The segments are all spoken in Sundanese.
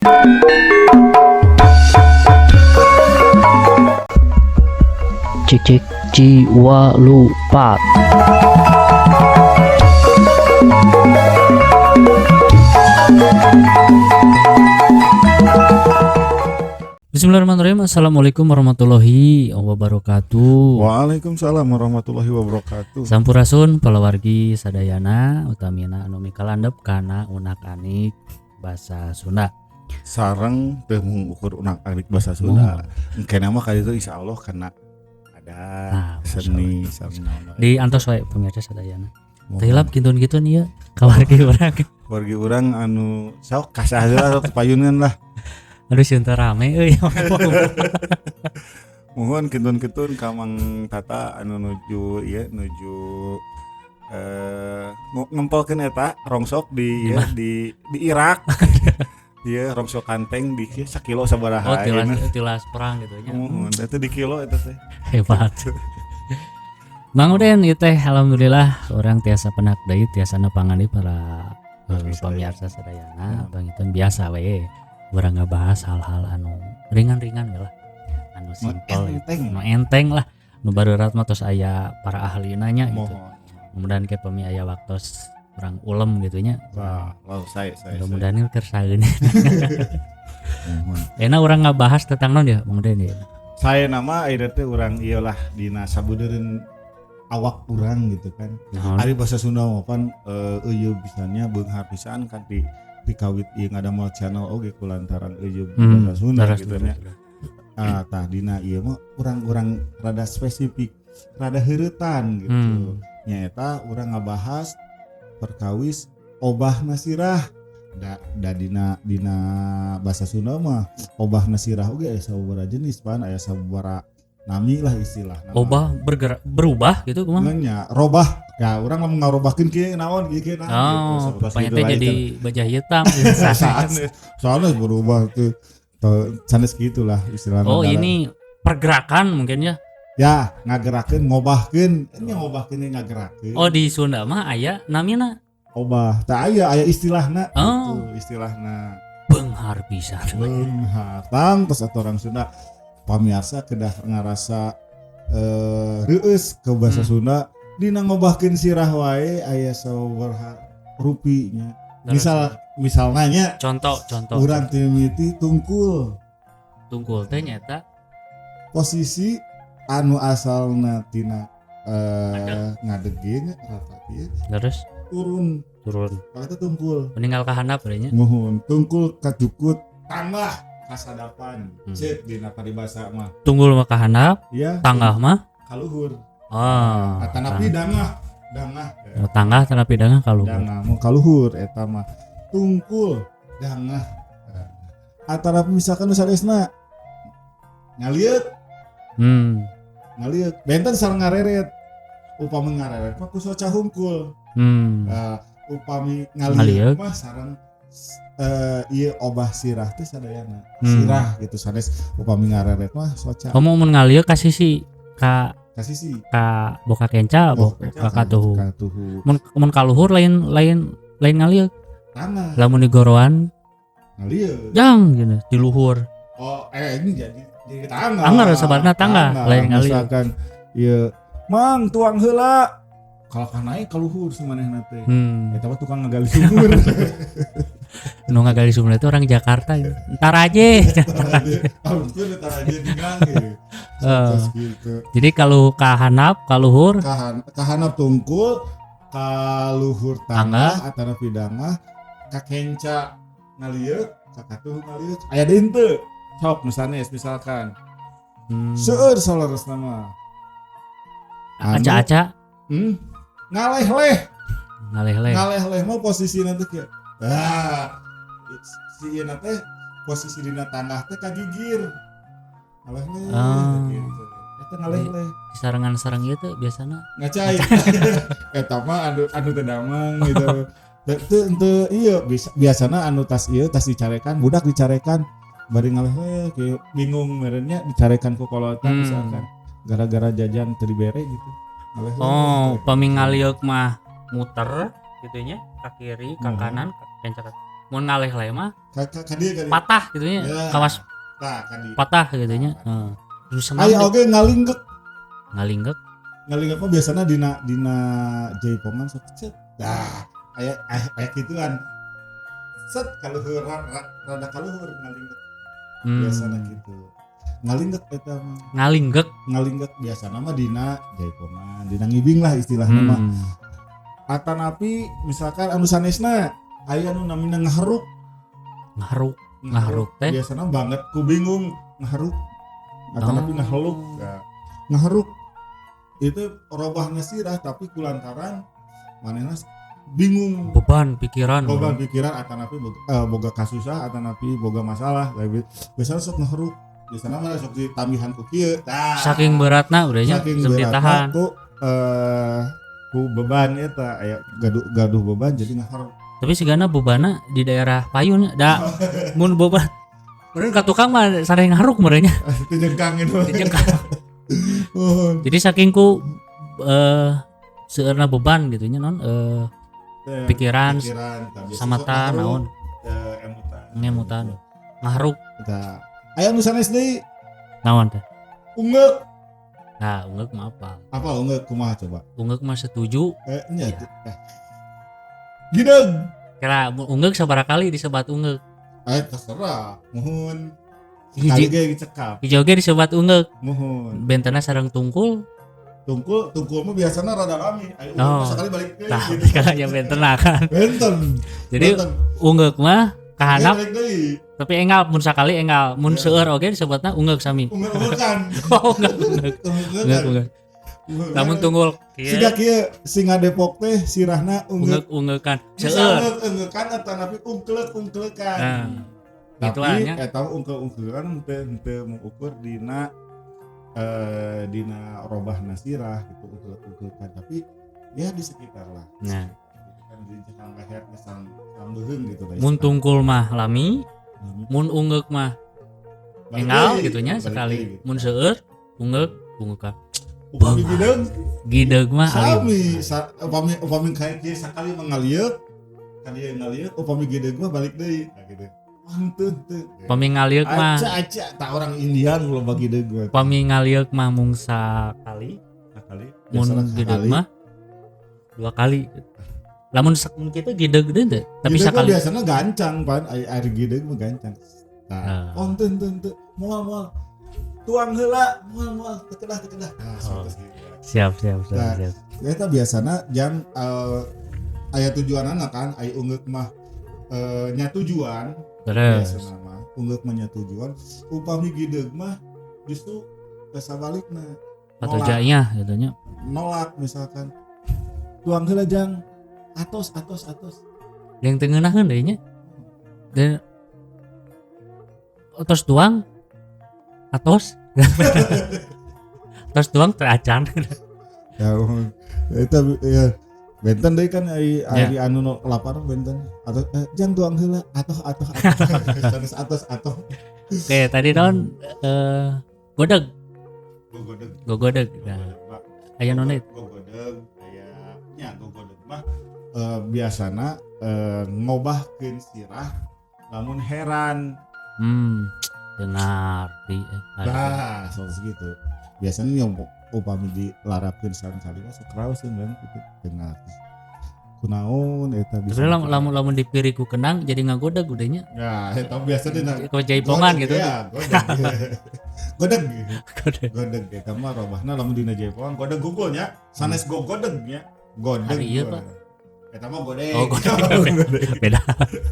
Cik cik jiwa lupa. Bismillahirrahmanirrahim. Assalamualaikum warahmatullahi wabarakatuh. Waalaikumsalam warahmatullahi wabarakatuh. Sampurasun palawargi sadayana, utamina anu mikalandep kana unak anik bahasa Sunda. Sareng teu mung ukur unak anik bahasa Sunda. Engke mah ka ditu insyaallah kana ada Nah, seni sareng naon. Di antos wae pemirsa sadayana. Teu hilap kintun-kintun ieu kawargi urang. Wargi urang anu sok kasah heula, sok payunan lah. Aduh, sieun teu rame euy. Mohon kintun-kintun ka Mang Tata anu nuju ieu, nuju ngempelkeun eta rongsok di ieu, di Irak. Iya, rongsok kanteng di kieu sakilo sabaraha Oh, tilas ayeuna. Tilas perang gitu nya. Mohon eta di kilo eta teh. Hebat. Mang Uden, ieu teh alhamdulillah urang tiasa penak deui, tiasa nepangan deui para pamirsa sadayana. Pangitun biasa we urang ngabahas hal-hal anu ringan-ringan we lah. Anu simpel gitu. Enteng. Nu enteng lah. Nu barurat mah tos aya para ahlina nya gitu. Mohon. Mudah-mudahan ke pami aya waktos urang ulem gitu nya. Wah, wow, saya. Mudah-mudahan ini keur saeun. Mohon. Enak urang ngabahas tentang naon ya, Bang Uden ya? Saya nama ayeuna teh urang ieu lah dina sabudeureun awak urang gitu kan. Naon? Ari bahasa Sunda mah pan eueuh pisannya, beunghar pisan kan di kawit ieu ngadamel channel oge kulantaran eueuh bahasa Sunda gitu nya. Ah, tah dina ieu mah urang-urang rada spesifik, rada heuretan gitu. Nyaeta urang ngabahas perkawis obahna sirah. Da dina dina bahasa Sunda mah obahna sirah oge aya sababaraha jenis pan, aya sababaraha nami lah istilahna mah. Obah bergerak, berubah gitu kumaha? Nya robah. Ya urang lamun ngarobahkeun kieu naon, kieu kieu naon gitu. Oh, Sapertos pokoknya gitu teh lah jadi itu. baja hitam gitu. Sanes, soalnya berubah tuh. Tuh, sanes gitulah istilahna. Oh, ini pergerakan mungkin ya. Ya, ngagerakeun, ngobahkeun. Ini ngobahkeun, ngagerakeun. Oh, di Sunda mah aya namina? Obah. Tah aya aya istilahna Oh. gitu, istilahna. Beunghar pisan. Beunghar. Tangtos atuh orang Sunda pamiarsa kedah ngarasa reueus ke bahasa Sunda dina ngobahkeun sirah wae aya sababaraha rupi nya. Misal misalnya nya Contoh contoh. Urang ti mimiti tungkul. Tungkul teh nyata Posisi anu asalna tina ngadeg nya rata ieu Terus turun. Turun. Kalau itu tungkul. Meninggal ka handap nya. Muhun tungkul kajukut tangah kasadapan. Cek dina paribasa mah. Tunggul mah ka handap, Ya, tanggah mah kaluhur. Ah, Atanapi dangah, dangah. Oh, tanggah tanapi dangah kaluhur. Dangah mau kaluhur eta mah. Tungkul dangah. Atanapi misalkan nu sanesna ngalieuk, ngalieuk. Benten sareng ngareret. Upami ngareret mah ku soca hungkul. Nah, upami Ngalieuk. ngalieuk mah sareng ieu obah sirah teh sadayana. Sirah gitu sanes upami ngareret mah soca. Kamu mun ngalieuk ka sisi ka Ka sisi. Ka boka kenca, boka katuhu. Katuhu. Mun mun kaluhur lain lain lain ngalieuk. Tanah. Lamun di goroan Ngalieuk. jang gitu di luhur. Oh, ini jadi tanah. Anggar sabarna tangah, lain ngalieuk. Misalkan ieu Mang tuang heula. Kalau kan naik ka luhur si manehna teh. Eta mah tukang ngagali sumur. Nu ngagali sumur itu orang Jakarta gitu. Ntar aja. Ntar aja. Ampun, ntar aja tinggal gitu. Terus gitu. Jadi kalau kahanap, kaluhur, Kahanap tungkul, kaluhur tangah, atana pidangah, kakenca ngalieuk, kakatuh ngalieuk. Aya deui henteu? Sok nu sanes misalkan. Seueur saleresna mah. Anu, Aca-aca, ngaleh-leh. Ngaleh-leh. Ngaleh-leh mah posisi nanti kieu. Ah, si ieu teh posisi dina tanah teh kagigir. Ngaleh-leh gitu. Eta ngaleh-leh. Sarengan sareng ieu teh biasana Ngacai. Eta mah anu anu teu damang gitu. Teu teu ieu biasana anu tas ieu tas dicarekan, budak dicarekan bari ngaleh-leh kieu bingung merenya dicarekan ku kolotan misalkan gara-gara jajan teu dibere gitu. Ngaleh-leh. Oh, pami ngalieuk mah muter gitu nya, ka kiri, ka kanan, ka kenca ka Mun ngaleh-leh mah Ka ka ka dieu, ka dieu. Patah gitu nya. Ya. Kawas Tah, ka dieu. Patah gitu nya. Heeh. Terus senam Aya oge ngalinggek. Ngalinggek. Ngalinggek mah biasana dina dina jaipongan sok cet. Dah, aya aya, aya gituan. Set kaluhur, rada kaluhur ngalinggek. Biasana gitu. Ngalinggek eta mah. Ngalinggek. Ngalinggek biasana mah dina jaipongan, dina ngibing lah istilahna mah. Atanapi misalkan anu sanesna aya anu namina ngaharuk. Ngaharuk. Ngaharuk teh? Biasana banget ku bingung ngaharuk. Atanapi ngaheluk. Nah, ngaharuk itu robahna sirah tapi kulantaran manehna bingung. Beban pikiran. Beban pikiran atanapi boga kasusah atanapi boga masalah. Biasanya sok ngaharuk, biasanya mah sok ditambihan ku kieu tah. Saking beratna udah nya. Saking sok beratna ditahan. Ku beban eta aya gaduh gaduh beban jadi ngaharuk. Tapi sigana bebana di daerah payun da mun beban meureun ka tukang mah sare ngaruk meureun nya. Itu jengkang itu. Jengkang. Jadi saking ku seueurna beban gitu nya non pikiran, pikiran tah, biasa samata sok ngaharuk, naon. Emutan. Ngemutan. Ngaharuk. Tah, aya nu sanes deui. Naon teh? Ungeuk. Nah, ungeuk mah apa? Apa ungeuk kumaha coba? Ungeuk mah setuju. Nya. Iya. Gideung. Kira mun ungeuk sabaraha kali disebat ungeuk? Terserah, muhun. Hiji. Sekali ge cekap. Hiji oge disebat ungeuk. Muhun. Bentena sareng tungkul. Tungkul, tungkul mah biasana rada lami. Ayo Oh. ungeuk mah sekali balik deui Tah, gitu. kalau ya bentena kan. Benten. Jadi Benten. ungeuk mah kahanap Balik deui. tapi enggal mun sakali enggal mun Ya. seueur oge disebutna ungeuk sami. Ungeuk-ungekan. Oh, ungeuk ungeuk. Ungeuk-ungekan. Ungeuk ungeuk. Lamun tunggul kieu. Siga kieu singa Depok teh sirahna ungeuk. Ungeuk unggeukan. Bisa Seueur. ungeuk unggeukan atau ungkleuk ungkleukan. Nah, gitu Tapi nya. eta ungkel-ungkelekan henteu henteu mengukur dina robahna sirah gitu ungkelek-ungkelekan, tapi ya di sekitar lah. Nah. Gitu kan di jengkang leher ge sang beuheung gitu lah Mun istilahna. tungkul mah lami, Lami. mun ungeuk mah Balik enggal deui, gitu nya balik sekali. deui gitu. Mun seueur ungeuk unggeukan. Upami gideung Gideung mah alim. sami upami upami kayak kieu sakali mah ngalieuk ka dieu ngalieuk, upami gideung mah balik deui nah gitu. Wah, henteu henteu. Upami ngalieuk mah Aca aca tak orang Indian loba gideung mah. Upami ngalieuk mah mung sakali, Sakali. mun Biasana gideung sakali. mah dua kali. Lamun mun kitu gideung deui teh, tapi Gideung mah sakali. biasanya gancang pan air, air gideung mah gancang. Nah, Ah. oh henteu henteu henteu moal moal. Tuang heula moal moal teu kedah teu kedah. Nah, Oh. sapertos gitu. Siap siap siap Nah, siap. eta biasana jang aya tujuanana kan, aya ungeuk mah nya tujuan. Terus. Biasana mah ungeuk mah nya tujuan, upami gideung mah justru sabalikna. Nolak, Patojanya gitu nya. nolak misalkan. Tuang heula jang atos atos atos. Yang teu ngeunaheun deui nya. Dan atos tuang atos atos tuang teu acan. Ya, itu ya benten deui kan ai Ya. ai anu nu lapar benten atau jang tuang heula atoh atoh atoh sanes atos atoh. Oke, tadi naon godeg, Gogodeg. gogodeg. Nah, aya naon deui? Gogodeg aya nya gogodeg mah biasana ngobahkeun sirah lamun heran. Teu ngarti. Nah, soal segitu. Biasanya yang upami dilarapkeun sareng salira sok raos kan gitu teu ngarti. Kunaon eta bisa. Sebenarnya lamun lamun lamun dipiri ku kenang jadi ngagodeg udah nya. Nah, eta biasa dina Kok jaipongan gitu. Ya, godeg. Godeg. Godeg. Godeg eta mah robahna lamun dina jaipongan godeg gugul nya, sanes gogodeg nya. Godeg. Hari ieu, Pak. Eta mah godeg. Oh, godeg. Beda.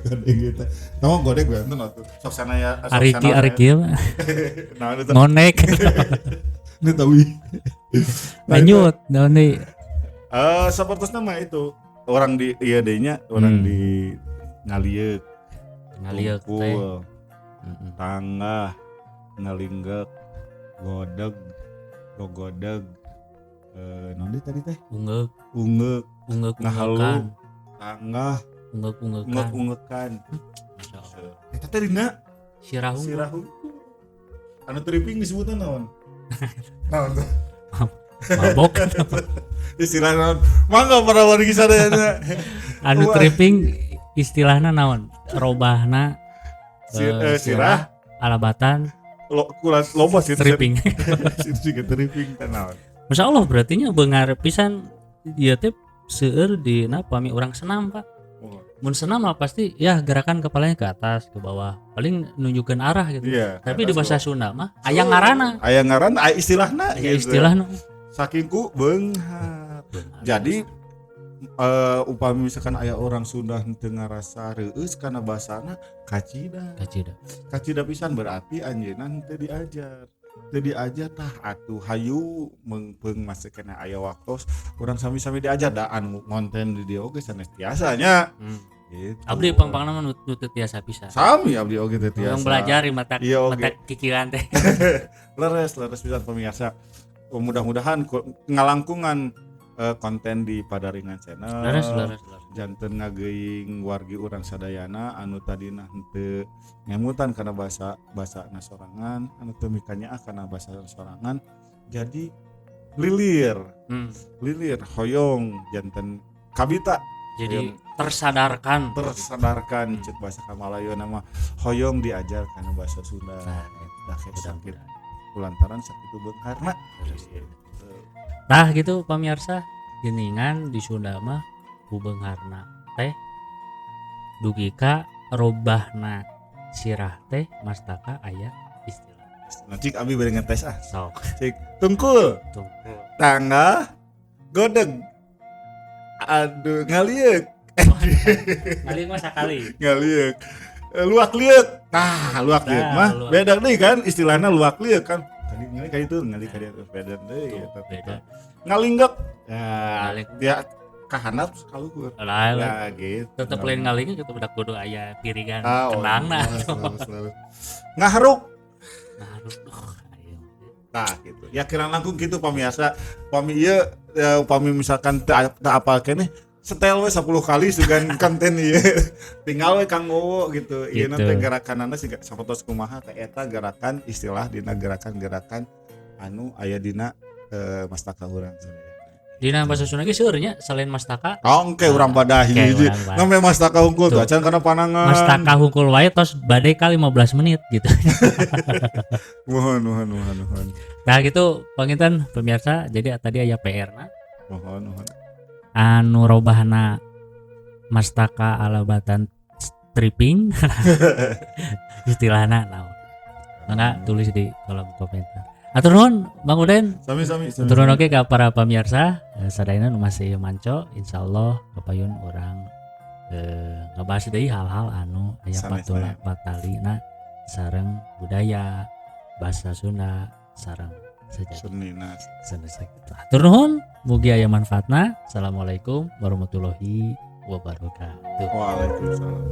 Godeg gitu. Eta mah godeg benten atuh. Sok sanaya sok Ariki sana- ariki mah Nah, itu ngonek. ini tahu. Lanjut, naon deui? Sapertosna mah itu orang di ieu deui nya, orang di ngalieuk, Ngalieuk teh. tungkul, Heeh. tanggah, ngalinggek, godeg, gogodeg, naon deui tadi teh? Ungeuk, Ungeuk, ungeuk Ngahalu. unggeukan, tanggah, ungeuk unggeukan. ungeuk-ungekan. Masya Allah. Eta teh dina Sirah unggul. sirah unggul. Anu tripping disebutna naon? Naon tuh? Mabok. Istilah naon? Mangga para wargi sadayana. Anu Wah. tripping istilahna naon? Robahna sirah alabatan lo kula loba sih stripping. Itu juga stripping teh naon. Masya Allah berarti nya beunghar pisan ieu teh seueur dina pami urang senam, Pak. Oh. Mun senam mah pasti ya gerakan kepalanya ke atas, ke bawah, paling nunjukkan arah gitu. Iya, tapi di bahasa Sunda mah aya ngaranna. Aya ngaranna, aya istilahna aya gitu. Istilahna. Saking ku beunghar. Jadi upami misalkan aya orang Sunda henteu ngarasa reueus kana basana kacida. Kacida. Kacida pisan berarti anjeunna henteu diajar. Teu diajar tah atuh hayu meungpeung masih kena aya waktos urang sami-sami diajar da anu ngonten di dieu oge sanes tiasa nya. Gitu. Abdi pangpangna mah nu teu tiasa pisan. Sami abdi oge teu tiasa. Urang belajar di mata iya, mata kikiran teh. Leres leres pisan pemirsa. Mudah-mudahan ngalangkungan konten di Padaringan Channel. Leres leres leres. Janten ngageuing wargi urang sadayana anu tadina henteu ngemutan kana bahasa basana sorangan, anu teu mikanyaah kana bahasa sorangan. Jadi lilir. Lilir hoyong janten kabita. Jadi tersadarkan, tersadarkan cek bahasa Kamalayo nama hoyong diajar kana bahasa Sunda. Nah, tah sakit kulantaran sakitu beungharna. Tah gitu pamirsa, geningan di Sunda mah ku beungharna teh dugi ka robahna sirah teh mastaka aya istilah. Nah, cik abi bari ngetes ah. Sok. Cik tungkul. Tungkul. Tangga godeg. Aduh ngalieuk. Ngalieuk mah sakali. Ngalieuk. Luak lieuk. Tah, luak lieuk mah beda deui kan istilahna luak lieuk kan. Tadi ngali ka itu, ngali ka dieu beda deui eta. Beda. Ngalinggek. Ya, dia kahandap kaluhur. Lah gitu. Tetep lain ngalinggek gitu budak kudu aya piringan kendangna. Ngaharuk. Ngaharuk. Tah gitu. Ya kirang langkung gitu pamirsa. Pami ieu upami misalkan teu apal keneh setel we 10 kali sugan konten ieu. Tinggal we Kang Wowo gitu. Ieu gitu. Teh gerakanana siga sapotos kumaha teh eta gerakan istilah dina gerakan-gerakan anu aya dina mastaka urang sadaya. Dina bahasa Sunda ge seueur nya selain mastaka. Engke urang badah hiji. Namanya mastaka hungkul tuh acan kana panangan. Mastaka hungkul wae tos bade ka 15 menit gitu. Mohon mohon mohon mohon. Nah gitu panginten pemirsa, jadi tadi aya PR-na. Mohon mohon. Anu robahna mastaka alabatan stripping istilahna naon. Mangga tulis di kolom komentar. Atur nuhun Bang Uden. Sami-sami. Atur nuhun oge ka para pamirsa sadayana nu masih manco, insyaallah kapayun urang ngebahas deui hal-hal anu aya patula patalina sareng budaya bahasa Sunda sareng senina. Atur nuhun, mugi aya manfaatna. Assalamualaikum warahmatullahi wabarakatuh. Waalaikumsalam.